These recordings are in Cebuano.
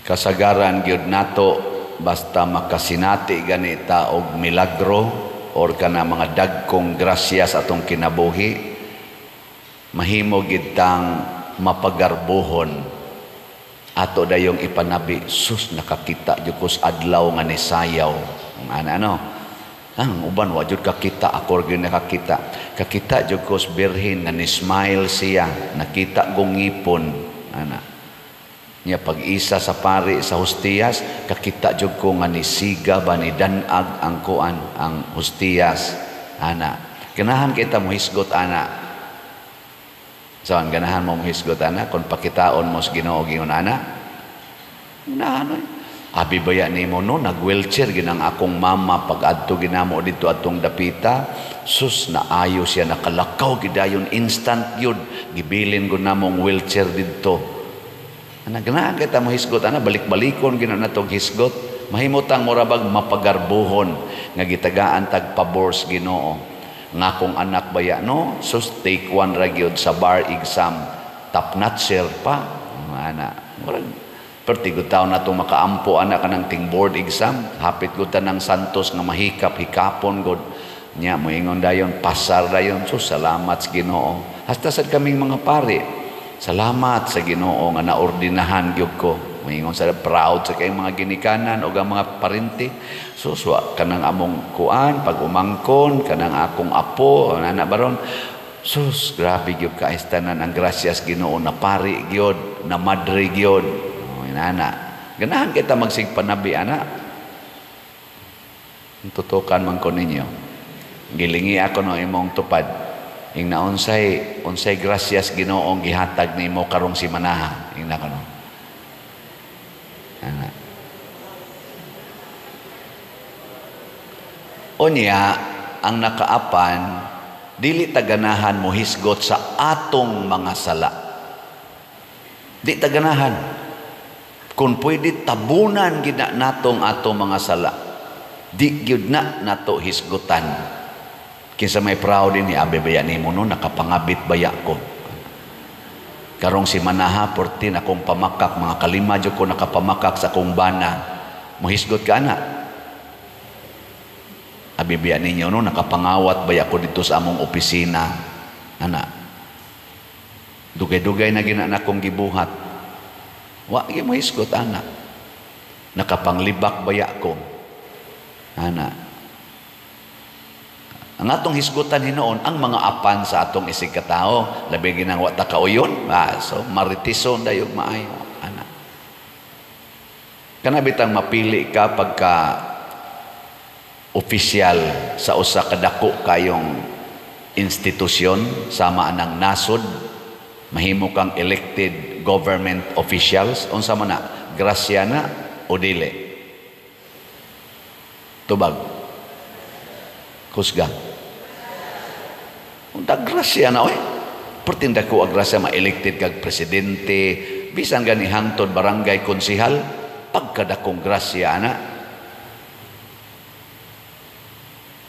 Kasagaran gyud nato, basta makasinati ganita og milagro or kana mga dagkong grasya sa atong kinabuhi, mahimo gid tang mapagarbuhon. Ato dayong ipanabi, "Sus, nakakita jud ko sa adlaw nga nisayaw." Ana ano? Ang uban wa jud kakita, ako gyud nakakita. "Kakita jud ko sa birhen nga ni-smile siya, nakita kong ngipon." Ana. Nya pag isa sa pari sa hustiyas, "Kakita jud ko nga nisiga ba, ni danag ang kuan, ang hustiyas." Ana. Ganahan kita mohisgot ana. So, ang ganahan mo mohisgot ana kung pakitaon mo sa Ginoo giyon ana. Ganahan oy. "Abi baya nimo no, nag-wheelchair ginang akong mama pag adto ginamo dito atong dapita. Sus, naayo siya, nakalakaw gidayon, instant yun. Gibilin ko namong wheelchair didto." Ana, ganahan kita mo hisgot ana, balik-balikon gina natong hisgot. Mahimutang murabag mapagarbuhon nga gitagaan tag pabor sa Ginoo. Nga akong anak baya no, sus, take one ra gyud sa bar exam. Top notcher pa. Ana, murag perti gud taon na itong makaampo ana kanang ting board exam. Hapit gud ta ng Santos nga mahikap, hikapon gud. Nya moingon dayon, pasar dayon. So salamat sa Ginoo. Hasta sad kaming mga pari. "Salamat sa Ginoo nga naordinahan gyud ko." Moingon sa proud sa kayong mga ginikanan o ang mga parente. So, so kanang among kuan pag umangkon kanang akong apo ana baron. Sus, grabe gyud ka tanan ang grasyas Ginoo, na pari gyud, na madre gyud. Oh, inana. Ganahan kita magsigpanabi ana. Tutukan man ko ninyo. Gilingi ako no imong tupad. Ing naunsay unsay grasyas Ginoong gihatag nimo karong simanaha. Ing na ko no. Ana. Unya, ang nakaapan, dili taganahan mo hisgot sa atong mga sala. Di taganahan. Kung pwede, tabunan gina natong atong mga sala. Di gyud na nato hisgutan. Kinsa may proud ni abe baya nimo no, nakapangabit baya ko. Karong si Manaha, 14 akong pamakak, mga kalima jud ko nakapamakak sa akong bana. Mohisgot ka ana. Abi baya ninyo no, nakapangawat baya ko dito sa among opisina. Ana. Dugay-dugay na gina na akong gibuhat. Wa gyud mohisgot ana. Nakapanglibak baya ko. Ana. Ang atong hisgutan hinuon ang mga apan sa atong isig katao, labi ginang wa ta kauyon, so maritison dayog maayo ana. Kana bitang mapili ka pagka opisyal sa usa ka dako kayong institusyon sama anang nasod, mahimo kang elected government officials, unsa man na, grasya na o dili? Tubag. Kusga. Unta grasya na oy. Pertinda ko ang grasya ma-elected kag presidente, bisan gani hangtod barangay konsihal, pagkadakong grasya ana.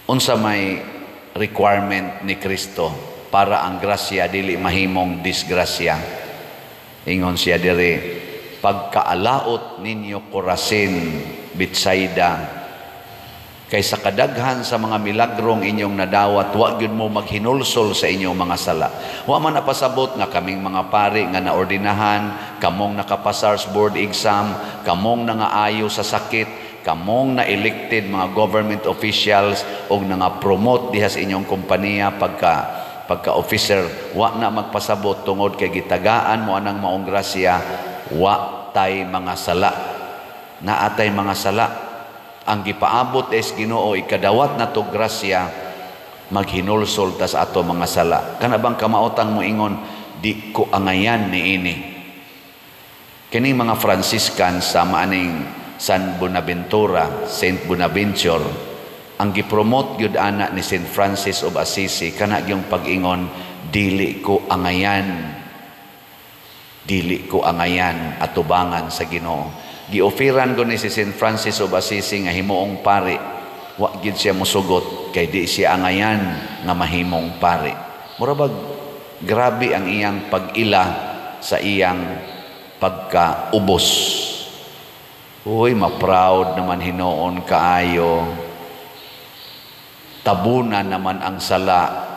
Unsa may requirement ni Kristo para ang grasya dili mahimong disgrasya? Ingon siya diri, pagkaalaot ninyo Corazin, Betsaida, kay sa kadaghan sa mga milagrong inyong nadawat, wa gyud mo maghinulsol sa inyong mga sala. Wa man napasabot nga kaming mga pari nga naordinahan, kamong nakapasar sa board exam, kamong nangaayo sa sakit, kamong na-elected mga government officials og nanga-promote diha sa inyong kompanya pagka officer, wa na magpasabot tungod kay gitagaan mo anang maong grasya, wa tay mga sala. Naatay mga sala. Ang gipaabot es Ginoo ikadawat na to grasya, maghinulsol tas ato mga sala. Kana bang kamaotang moingon, di ko angayan niini. Kining mga Franciscan sa maaning San Bonaventura, Saint Bonaventure, ang gipromote gyud ana ni Saint Francis of Assisi kana gyung pag-ingon, dili ko angayan, dili ko angayan atubangan sa Ginoo. Gioferan ko ni si Saint Francis of Assisi nga himuong pari, wa gyud siya mosugot kay di siya angayan nga mahimong pari. Mura bag grabe ang iyang pag-ila sa iyang pagkaubos. Uy, ma-proud naman hinuon kaayo. Tabunan naman ang sala.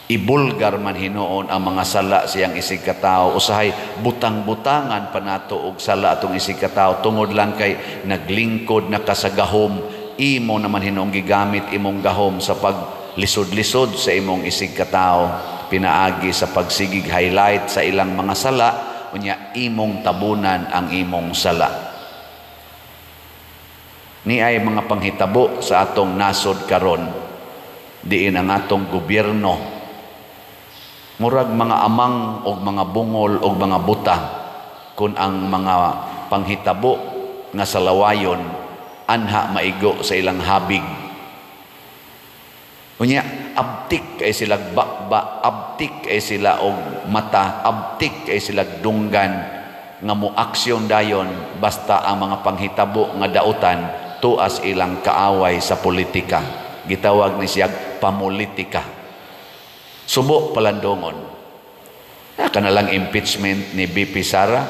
Ibulgar man hinuon ang mga sala siyang isig katao. Usahay butang-butangan pa nato og sala atong isig katao tungod lang kay naglingkod na ka sa gahom. Imo naman hinuong gigamit imong gahom sa paglisod-lisod sa imong isig katao, pinaagi sa pagsigig highlight sa ilang mga sala, unya imong tabunan ang imong sala. Ni ay mga panghitabo sa atong nasod karon, diin ang atong gobyerno murag mga amang og mga bungol og mga buta kung ang mga panghitabo nga sa lawayon anha maigo sa ilang habig. Unya abtik kay sila bakba, abtik kay sila og mata, abtik kay sila dunggan nga mo aksyon dayon basta ang mga panghitabo nga dautan tuas ilang kaaway sa politika. Gitawag ni siya pamulitika. Subo palandongon. Na kanalang impeachment ni BP Sara.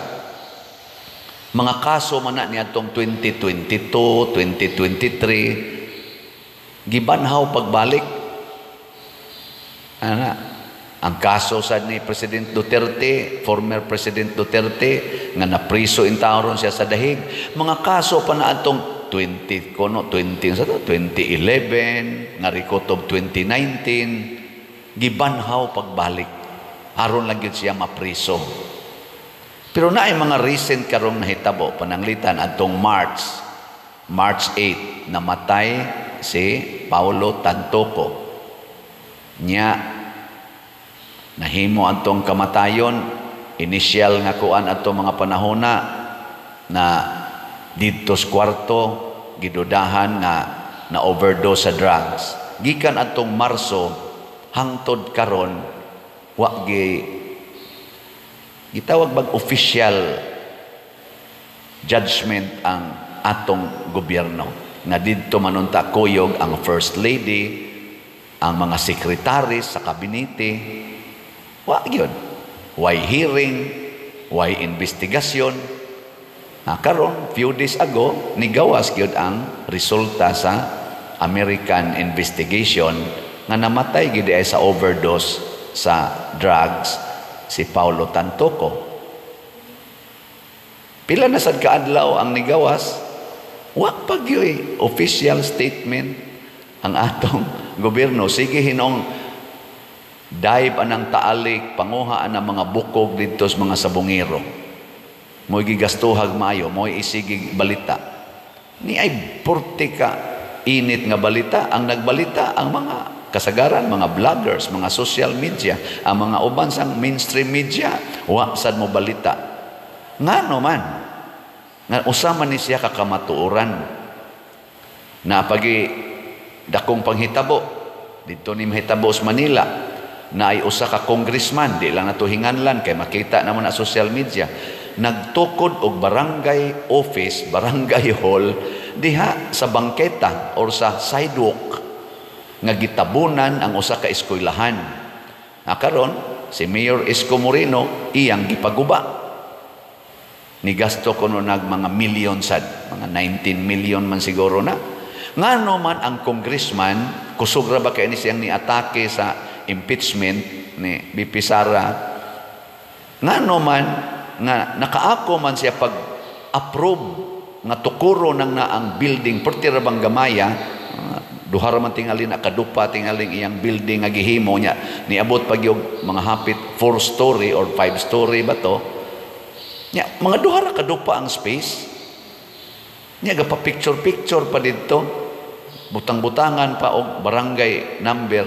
Mga kaso man na niadtong 2022, 2023, gibanhaw pagbalik. Ana, ang kaso sad ni President Duterte, former President Duterte, nga napriso in ron siya sa dahig. Mga kaso pa na atong 20 kono 20 sa to 2011 nga rikotob 2019, gibanhaw pagbalik aron lang gyud siya mapriso. Pero naay mga recent karong nahitabo, pananglitan adtong March 8, namatay si Paulo Tantoco. Nya nahimo adtong kamatayon, initial nga kuan adtong mga panahona na didto sa kwarto gidudahan nga na overdose sa drugs. Gikan adtong Marso hangtod karon wa gi gitawag bag official judgment ang atong gobyerno, nga didto manunta kuyog ang First Lady, ang mga sekretaris sa kabinete. Wa gyud, why hearing, why investigasyon. Na karon few days ago nigawas gyud ang resulta sa American investigation nga namatay gid ay sa overdose sa drugs si Paulo Tantoco. Pila na sad kaadlaw ang nigawas, wa pa gyud official statement ang atong gobyerno. Sige hinong dive anang taalik, panguha anang mga bukog didto sa mga sabongero. Mo'y gigastuhag maayo, mo'y isigig balita. Ni ay purti ka init nga balita, ang nagbalita ang mga kasagaran, mga vloggers, mga social media, ang mga uban sang mainstream media, wa sad mo balita. Ngano man? Nga usa man ni siya ka kamatuoran. Na pagi dakong panghitabo didto ni mahitabo sa Manila, na ay usa ka congressman, di lang nato hinganlan kay makita naman na social media, nagtukod og barangay office, barangay hall diha sa bangketa or sa sidewalk nga gitabunan ang usa ka eskwelahan. Na karon si Mayor Isko Moreno iyang gipaguba. Nigasto kuno nag mga million sad, mga 19 million man siguro na. Ngano man ang congressman, kusog ra ba kay ni siyang niatake sa impeachment ni BP Sara? Ngano man nga nakaako man siya pag approve nga tukuro nang naang building, perti ra bang gamaya, duha ra man tingali na kadupa tingaling iyang building nga gihimo niya, niabot pag yung mga hapit 4 story or 5 story ba to nya, mga duha ra kadupa ang space niya, gapa picture picture pa didto, butang-butangan pa og barangay number,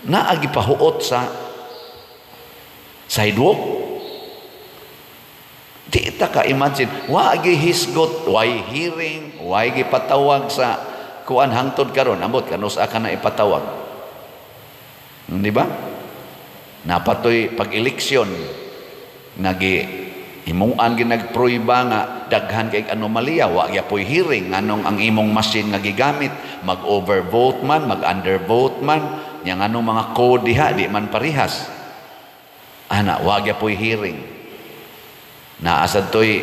naagi pahuot sa sidewalk. Di ta ka imagine, wa gi hisgot, why hearing, why gipatawag sa kuan hangtod karon, ambot kanus ka na ipatawag. Di ba? Napatoy pag-eleksyon nagi himuan gi nagpruiba nga daghan kay anomalya, wa gyapoy hearing nganong ang imong machine nga gigamit mag-overvote man, mag-undervote man, nya nganong mga code diha di man parihas. Ana, wa gyapoy hearing. Naa sad toy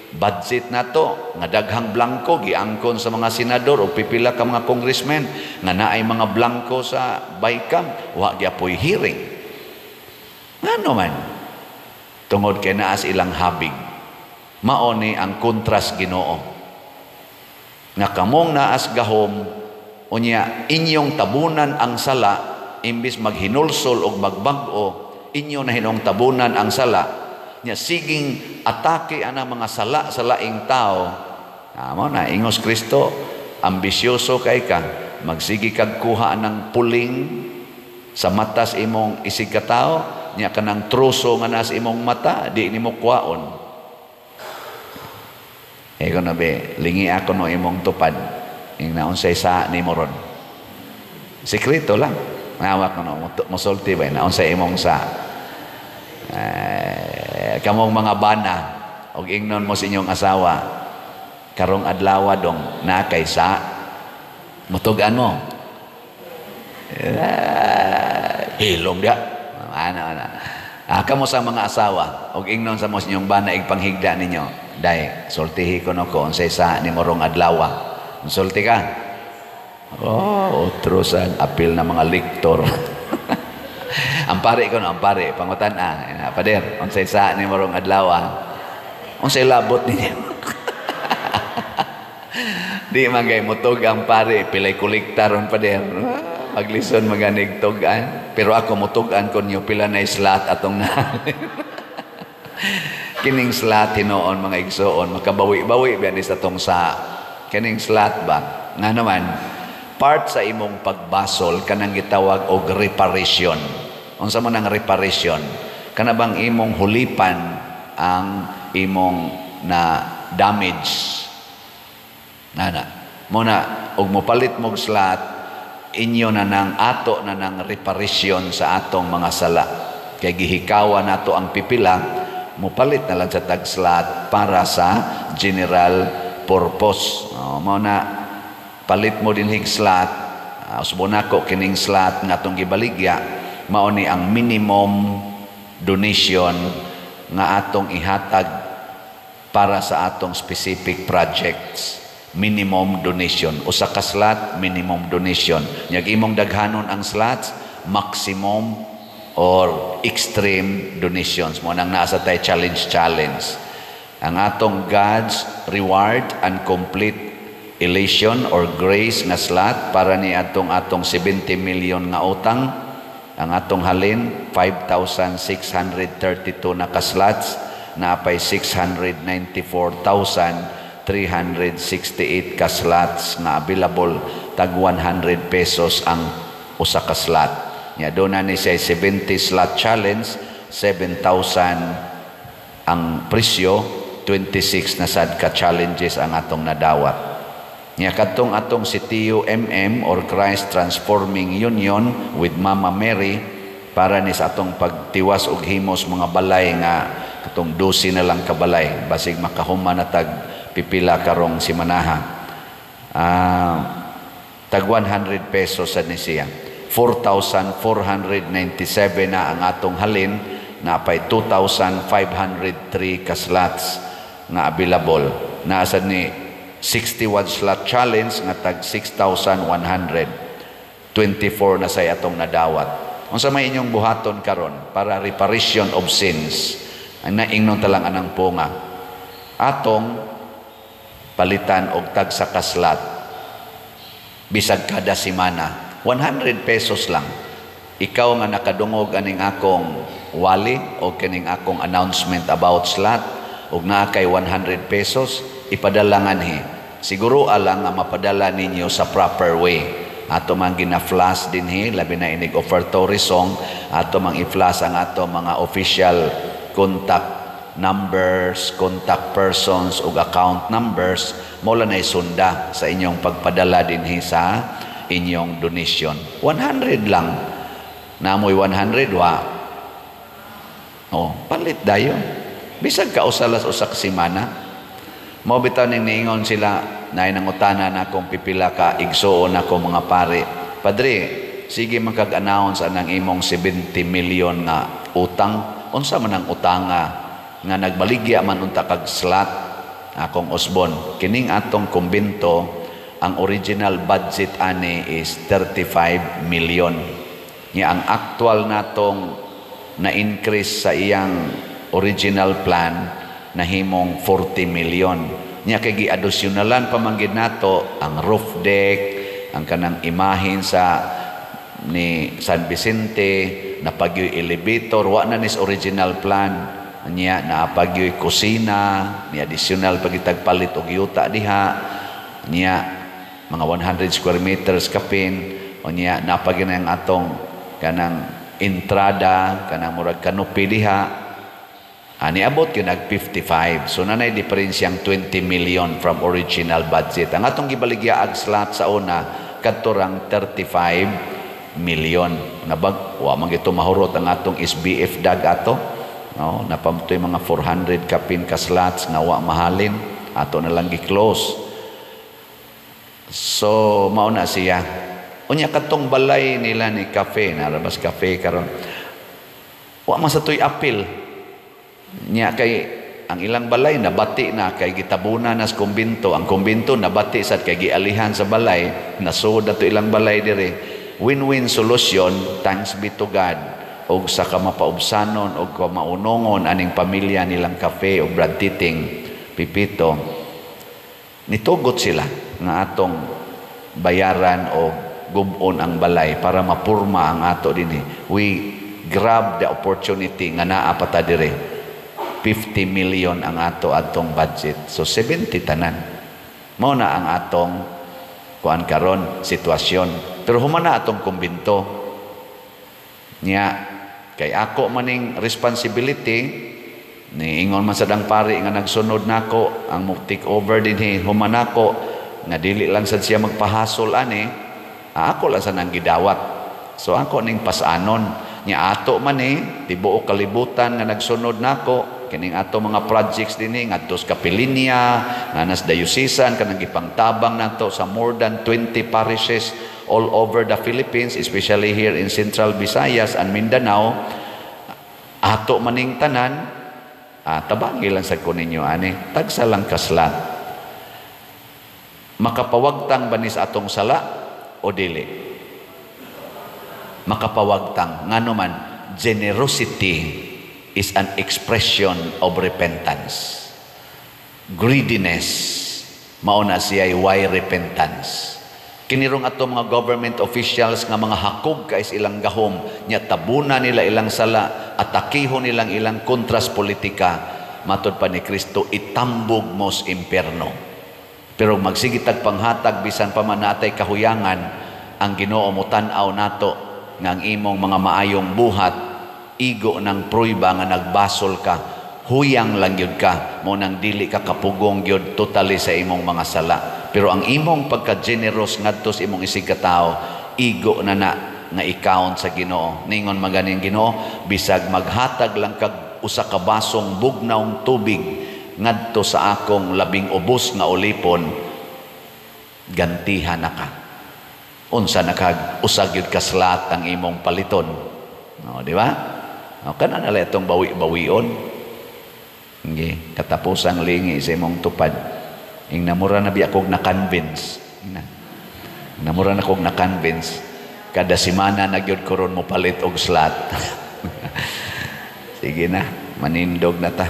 Budget nato nga daghang blanko giangkon sa mga senador o pipila ka mga congressmen nga naay mga blanko sa BICAM, wa gyapoy hearing. Ngano man? Tungod kay naas ilang habig. Mao ni ang kontras Ginoo. Nga kamong naas gahom, unya inyong tabunan ang sala, imbis maghinulsol og magbag-o, inyo na hinong tabunan ang sala. Nya siging atake ana mga sala sa laing tao. Mao na ingos Kristo, ambisyoso kay ka, magsigi kag kuha ng puling sa matas imong isig ka tao, nya kanang troso nga nas imong mata di nimo kuhaon. Eh kono be, lingi ako no imong tupad. Ing naunsay sa nimo ron. Sekreto lang. Nawak no mosulti ba naunsay imong sa. Eh, kamong mga bana og ingnon mo sa inyong asawa karong adlaw dong na kay sa mutug-an mo. Eh, hilom dia. Ana ana. Ah, kamo sa mga asawa og ingnon sa mo sa inyong bana igpanghigda ninyo. Day, sultihi ko no ko unsay sa nimo rong adlaw. Sulti ka. Oh, otro sa apil na mga lektor. Ang pare ko no, ang pare, pangutan ah, pader, unsay sa nimo rong adlaw. Unsay labot ninyo? Di man gay mutug ang pare, pilay kolekta ron, pader. Maglison maganig tug-an. Pero ako mutug-an ko niyo pila na slot atong na. Kining slot hinuon, mga igsoon, makabawi-bawi biya ni sa tong sa kining slot ba. Nga naman part sa imong pagbasol kanang gitawag og reparation. Unsa man ang reparation? Kana bang imong hulipan ang imong na damage. Nana. Mo na og mopalit mog slot, inyo na nang ato na nang reparation sa atong mga sala. Kay gihikawan nato ang pipila, mopalit na lang sa tag slot para sa general purpose. Oh, mo na palit mo dinhig slot, usbon nako kining slot nga atong gibaligya, mao ni ang minimum donation nga atong ihatag para sa atong specific projects. Minimum donation. Usa ka slot, minimum donation. Nyag imong daghanon ang slots, maximum or extreme donations. Mo nang naa sa tay challenge challenge. Ang atong God's reward and complete elation or grace nga slot para ni atong atong 70 million nga utang, ang atong halin 5,632 na ka slots, napay 694,368 ka slots nga available, tag 100 pesos ang usa ka slot. Nya doon na ni siya 70 slot challenge, 7,000 ang presyo, 26 na sad ka challenges ang atong nadawat. Nya kadtong atong si TUMM or Christ Transforming Union with Mama Mary para ni sa atong pagtiwas og himos mga balay nga katong 12 na lang kabalay basig makahuma na tag pipila karong simanaha. Tag 100 pesos sa ni siya. 4,497 na ang atong halin, napay 2,503 ka slots nga available. Naasad ni 61 slot challenge nga tag 6,124 na say atong nadawat. Unsa may inyong buhaton karon para reparation of sins? Ang naingnon talang anang punga. Atong palitan og tag sa kaslat bisag kada semana, 100 pesos lang. Ikaw nga nakadungog aning akong wali o kining akong announcement about slot ug naa kay 100 pesos, ipadala nganhi. Siguro alang nga mapadala ninyo sa proper way. Ato man gina-flash dinhi, labi na inig offertory song, ato mang i-flash ang ato mga official contact numbers, contact persons ug account numbers, mo lang na isunda sa inyong pagpadala dinhi sa inyong donation. 100 lang. Namoy 100 wa. Oh, palit dayon. Bisag ka usalas usak semana. Mao bitaw ning niingon sila, naay nangutana na akong pipila ka igsuon ako mga pare. Padre, sige man kag-announce anang imong 70 million nga utang. Unsa man ang utanga nga nagbaligya man unta kag slot? Akong usbon, kining atong kumbento, ang original budget ani is 35 million. Nya ang actual natong na increase sa iyang original plan, nahimong 40 million. Nya kay giadisyonalan pa man gid nato ang roof deck, ang kanang imahen sa ni San Vicente, napagyoy elevator, wa na nis original plan. Nya naapagyoy kusina, ni additional pagitag palit og yuta diha. Nya mga 100 square meters kapin. O nya napagyo na ang atong kanang entrada, kanang murag canopy diha. Ani abot yun nag 55. So nanay diferensyang 20 million from original budget. Ang atong gibaligya ag slot sa una kadto rang 35 million. Nabag wa man gito mahurot ang atong SBF dag ato. No, napamtoy mga 400 kapin ka slots nga wa mahalin, ato na lang gi-close. So mao na siya. Unya katong balay nila ni cafe, narabas cafe karon. Wa man sa toy apil. Nya kay ang ilang balay nabati na kay gitabuna nas kumbinto. Ang kumbinto nabati sad kay gialihan sa balay, nasud na to ilang balay dire. Win-win solution, thanks be to God. Og sa kamapaubsanon og kamaunongon aning pamilya nilang Cafe og Brad Titing Pipito, nitugot sila nga atong bayaran o gubon ang balay para mapurma ang ato dinhi. We grab the opportunity nga naa pa ta dire. 50 million ang ato atong budget. So 70 tanan. Mao na ang atong kuan karon sitwasyon. Pero human na atong kumbinto. Nya kay ako maning responsibility, ni ingon man sad ang pari nga nagsunod nako ang mo take over dinhi human nako, nga dili lang sad siya magpahasol ani, ako lang sa nang gidawat. So ako ning pasanon. Nya ato man ni tibuok kalibutan nga nagsunod nako kining ato mga projects dinhi ngadto sa Kapilinya, nga nas diocesan, kanang gipangtabang nato sa more than 20 parishes all over the Philippines, especially here in Central Visayas and Mindanao. Ato maning tanan, tabangi lang sa ko ninyo ani, tagsa lang kaslat. Makapawagtang ba ni sa atong sala o dili? Makapawagtang. Ngano man, generosity is an expression of repentance. Greediness, mao na siya why repentance. Kinirong ato mga government officials nga mga hakog kay ilang gahom, nya tabuna nila ilang sala, atakihon nilang ilang kontras politika, matod pa ni Kristo, itambog mos impierno. Pero magsigitag panghatag bisan pa man natay kahuyangan, ang Ginoo mo tan-aw nato nga ang imong mga maayong buhat igo ng pruiba nga nagbasol ka, huyang lang gyud ka, mo nang dili ka kapugong gyud totally sa imong mga sala. Pero ang imong pagka-generous ngadto sa imong isig katao, igo na na nga i-count sa Ginoo. Ningon maganing Ginoo, bisag maghatag lang kag usa ka basong bugnawng tubig ngadto sa akong labing ubos nga ulipon, gantihan na ka. Unsa na kag usa gyud ka slot ang imong paliton. No, di ba? No, kana na lang itong bawi-bawion. Hindi, katapusang lingi sa imong tupad. Ing namura na biya kog na-convince. Ing namura na kog na-convince. Kada semana na gyud ko ron mo palit og slot. Sige na, manindog na ta.